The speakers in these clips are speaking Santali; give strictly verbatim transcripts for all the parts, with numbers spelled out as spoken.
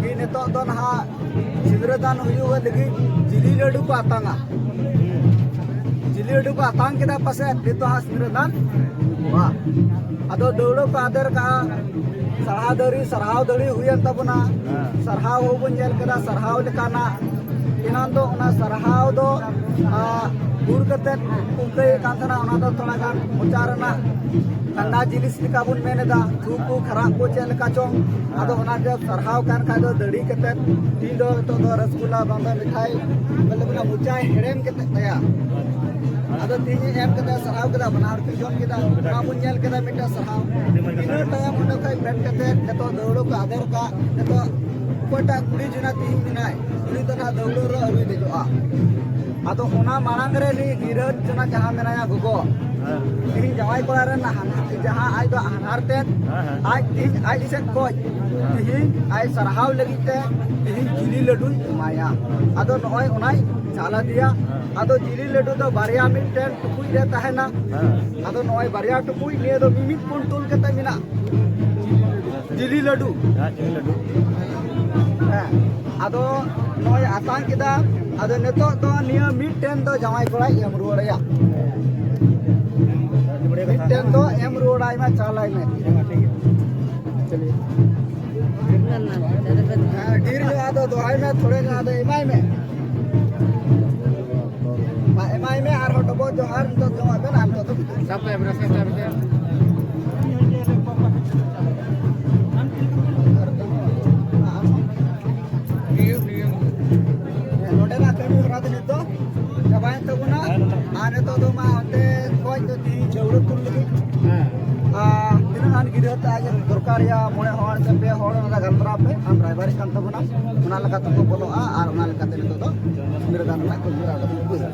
ᱠᱤ ᱱᱤᱛᱚᱜ ᱫᱚ ᱱᱟᱦᱟᱜ ᱥᱤᱸᱫᱽᱨᱟᱹ ᱫᱟᱱ ᱦᱩᱭᱩᱜ ᱞᱟᱹᱜᱤᱫ ᱡᱤᱞᱤ ᱞᱟᱹᱰᱩ ᱠᱚ ᱟᱛᱟᱝᱟ᱾ ᱡᱤᱞᱤ ᱞᱟᱹᱰᱩ ᱠᱚ ᱟᱛᱟᱝ ᱠᱮᱫᱟ, ᱯᱟᱥᱮᱡ ᱱᱤᱛᱚᱜ ᱦᱟᱸᱜ ᱥᱤᱸᱫᱽᱨᱟᱹ ᱫᱟᱱ ᱦᱩᱭᱩᱜᱼᱟ᱾ ᱟᱫᱚ ᱫᱟᱹᱣᱲᱟᱹ ᱠᱚ ᱟᱫᱮᱨ ᱠᱟᱜᱼᱟ, ᱥᱟᱨᱦᱟᱣ ᱫᱟᱹᱲᱤ, ᱥᱟᱨᱦᱟᱣ ᱫᱟᱹᱲᱤ ᱦᱩᱭᱮᱱ ᱛᱟᱵᱚᱱᱟ᱾ ᱦᱮᱸ᱾ ᱥᱟᱨᱦᱟᱣ ᱦᱚᱸ ᱵᱚᱱ ᱧᱮᱞ ᱠᱮᱫᱟ, ᱥᱟᱨᱦᱟᱣ ᱞᱮᱠᱟᱱᱟᱜ᱾ ᱮᱱᱟᱱ ᱫᱚ ᱚᱱᱟ ᱥᱟᱨᱦᱟᱣ ᱫᱚ, ᱟ, ᱜᱩᱲ ᱠᱟᱛᱮᱫ ᱠᱚ ᱩᱞᱴᱟᱹᱭᱮᱫ ᱠᱟᱱ ᱛᱟᱦᱮᱱᱟ, ᱚᱱᱟ ᱫᱚ ᱛᱷᱚᱲᱟ ᱜᱟᱱ ᱢᱚᱪᱟ ᱨᱮᱱᱟᱜ ᱜᱟᱱᱫᱟ ᱡᱤᱱᱤᱥ ᱞᱮᱠᱟ ᱵᱚᱱ ᱢᱮᱱ ᱮᱫᱟ, ᱛᱷᱩ ᱠᱚ ᱠᱷᱟᱨᱟᱜ ᱠᱚ ᱪᱮᱫ ᱞᱮᱠᱟ ᱪᱚᱝ᱾ ᱟᱫᱚ ᱚᱱᱟ ᱜᱮ ᱥᱟᱨᱦᱟᱣ ᱠᱟᱱ ᱠᱷᱟᱡ ᱫᱚ ᱫᱟᱹᱲᱤ ᱠᱟᱛᱮᱫ, ᱛᱤᱦᱤᱧ ᱫᱚ ᱱᱤᱛᱚᱜ ᱫᱚ ᱨᱚᱥᱜᱩᱞᱟ ᱵᱟᱝ ᱫᱚ ᱢᱤᱴᱷᱟᱭ, ᱵᱚᱞᱮ ᱵᱚᱞᱮ ᱢᱚᱪᱟᱭ ᱦᱮᱲᱮᱢ ᱠᱮᱫ ᱛᱟᱭᱟ᱾ ᱟᱫᱚ ᱛᱤᱦᱤᱧ ᱮᱢ ᱠᱮᱫᱟ, ᱥᱟᱨᱦᱟᱣ ᱠᱮᱫᱟ, ᱵᱟᱱᱟ ᱦᱚᱲ ᱠᱤᱱ ᱡᱚᱢ ᱠᱮᱫᱟ, ᱚᱱᱟ ᱵᱚᱱ ᱧᱮᱞ ᱠᱮᱫᱟ ᱢᱤᱫᱴᱟᱝ ᱥᱟᱨᱦᱟᱣ᱾ ᱤᱱᱟᱹ ᱛᱟᱭᱚᱢ ᱚᱸᱰᱮ ᱠᱷᱚᱡ ᱯᱷᱮᱰ ᱠᱟᱛᱮᱫ ᱱᱤᱛᱚᱜ ᱫᱟᱹᱣᱲᱟᱹ ᱠᱚ ᱟᱫᱮᱨ ᱠᱟᱜ, ᱱᱤᱛᱚᱜ ᱚᱠᱚᱭᱴᱟᱜ ᱠᱩᱲᱤ ᱡᱚᱱᱟ ᱛᱤᱦᱤᱧ ᱢᱮᱱᱟᱭ, ᱩᱱᱤ ᱫᱚ ᱱᱟᱦᱟᱜ ᱫᱟᱹᱣᱲᱟᱹ ᱨᱮ ᱟᱹᱣᱨᱤ ᱫᱮᱡᱚᱜᱼᱟ᱾ ᱟᱫᱚ ᱚᱱᱟ ᱢᱟᱲᱟᱝ ᱨᱮ ᱱᱩᱭ ᱜᱤᱨᱟᱹ ᱡᱚᱱᱟ ᱡᱟᱦᱟᱸ ᱢᱮᱱᱟᱭᱟ ᱜᱚᱜᱚ, ᱦᱮᱸ᱾ ᱛᱤᱦᱤᱧ ᱡᱟᱶᱟᱭ ᱠᱚᱲᱟ ᱨᱮᱱ ᱦᱟᱱ-, ᱡᱟᱦᱟᱸ ᱟᱡ ᱫᱚ ᱦᱟᱱᱦᱟᱨ ᱛᱮᱫ, ᱦᱮᱸ, ᱦᱮᱸ᱾ ᱟᱡ ᱛᱤᱦᱤᱧ ᱟᱡ ᱥᱮᱫ ᱠᱷᱚᱡ ᱛᱤᱦᱤᱧ ᱟᱡ ᱥᱟᱨᱦᱟᱣ ᱞᱟᱹᱜᱤᱫ ᱛᱮ ᱛᱤᱦᱤᱧ ᱡᱤᱞᱤ ᱞᱟᱹᱰᱩᱭ ᱮᱢᱟᱭᱟ᱾ ᱟᱫᱚ ᱱᱚᱜᱼᱚᱭ ᱚᱱᱟᱭ ᱪᱟᱞ ᱟᱫᱮᱭᱟ᱾ ᱦᱮᱸ᱾ ᱟᱫᱚ ᱡᱤᱞᱤ ᱞᱟᱹᱰᱩ ᱫᱚ ᱵᱟᱨᱭᱟ ᱢᱤᱫᱴᱮᱱ ᱴᱩᱠᱩᱡ ᱨᱮ ᱛᱟᱦᱮᱱᱟ᱾ ᱦᱮᱸ᱾ ᱟᱫᱚ ᱱᱚᱜᱼᱚᱭ ᱵᱟᱨᱭᱟ ᱴᱩᱠᱩᱡ ᱱᱤᱭᱟᱹ ᱫᱚ ᱢᱤᱢᱤᱫ ᱠᱩᱱᱴᱩᱞ ᱠᱟᱛᱮ ᱢᱮᱱᱟᱜᱼᱟ᱾ ᱡᱤᱞᱤ ᱞᱟᱹᱰᱩ᱾ ᱦᱮᱸ, ᱡᱤᱞᱤ ᱞᱟᱹᱰᱩ᱾ ᱦᱮᱸ, ᱟᱫᱚ ᱱᱚᱜᱼᱚᱭ ᱟᱛᱟᱝ ᱠᱮᱫᱟ᱾ ᱟᱫᱚ ᱱᱤᱛᱚᱜ ᱫᱚ ᱱᱤᱭᱟᱹ ᱢᱤᱫᱴᱮᱱ ᱫᱚ ᱡᱟᱶᱟᱭ ᱠᱚᱲᱟᱭ ᱮᱢ ᱨᱩᱣᱟᱹᱲ ᱟᱭᱟ᱾ ᱢᱤᱫᱴᱮᱱ ᱫᱚ ᱮᱢ ᱨᱩᱣᱟᱹᱲ ᱟᱭ ᱢᱟ, ᱪᱟᱞᱟᱭ ᱢᱮ᱾ ᱦᱮᱸ, ᱰᱷᱮᱨ ᱧᱚᱜ ᱟᱫᱚ ᱫᱚᱦᱚᱭ ᱢᱮ, ᱛᱷᱚᱲᱮ ᱧᱚᱜ ᱟᱫᱚ ᱮᱢᱟᱭ ᱢᱮ᱾ ᱢᱟ ᱮᱢᱟᱭ ᱢᱮ, ᱟᱨᱦᱚᱸ ᱰᱚᱵᱚᱜ ᱡᱚᱦᱟᱨ ᱱᱤᱛᱚᱜ ᱡᱚᱢᱟᱜ ᱵᱮᱱ, ᱟᱨ ᱱᱤᱛᱚᱜ ᱫᱚ ᱵᱤᱫᱟᱹᱭ᱾ ᱥᱟᱵ ᱠᱟᱭ ᱵᱮᱱ, ᱥᱟᱵ ᱠᱟᱭ ᱵᱮᱱ᱾ ᱱᱚᱰᱮᱱᱟᱜ ᱠᱟᱹᱢᱤ ᱦᱚᱨᱟ ᱫᱚ ᱱᱤᱛᱚᱜ ᱪᱟᱵᱟᱭᱮᱱ ᱛᱟᱵᱚᱱᱟ᱾ ᱟᱨ ᱱᱤᱛᱚᱜ ᱫᱚ ᱢᱟ ᱚᱱᱛᱮ ᱠᱷᱚᱡ ᱫᱚ ᱛᱤᱦᱤᱧ ᱫᱟᱹᱣᱲᱟᱹ ᱛᱩᱞ ᱞᱟᱹᱜᱤᱫ᱾ ᱦᱮᱸ᱾ ᱟᱨ ᱛᱤᱱᱟᱹᱜ ᱜᱟᱱ ᱜᱤᱫᱽᱨᱟᱹ ᱛᱮ ᱟᱡ ᱫᱚᱨᱠᱟᱨ ᱨᱮᱭᱟᱜ ᱢᱚᱬᱮ ᱦᱚᱲ ᱥᱮ ᱯᱮ ᱦᱚᱲ, ᱚᱱᱟ ᱫᱚ ᱜᱟᱞᱢᱟᱨᱟᱣ ᱯᱮ, ᱟᱢ ᱨᱟᱭᱵᱟᱨᱤᱡ ᱠᱟᱱ ᱛᱟᱵᱚᱱᱟᱢ, ᱚᱱᱟ ᱞᱮᱠᱟᱛᱮ ᱠᱚ ᱵᱚᱞᱚᱜᱼᱟ᱾ ᱟᱨ ᱚᱱᱟ ᱞᱮᱠᱟᱛᱮ ᱱᱤᱛᱚᱜ ᱫᱚ ᱥᱤᱸᱫᱽᱨᱟᱹ ᱫᱟᱱ ᱨᱮᱱᱟᱜ ᱠᱟᱹᱢᱤ ᱦᱚᱨᱟ ᱫᱚ ᱦᱩᱭᱩᱜᱼᱟ᱾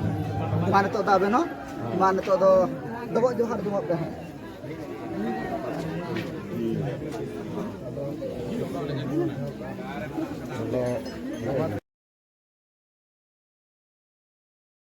ᱢᱟ ᱱᱤᱛᱚᱜ ᱫᱚ ᱟᱵᱮᱱ ᱦᱚᱸ, ᱢᱟ ᱱᱤᱛᱚᱜ ᱫᱚ ᱰᱚᱵᱚᱜ ᱡᱚᱦᱟᱨ ᱡᱚᱦᱟᱨ ᱯᱮ ᱦᱟᱸᱜ᱾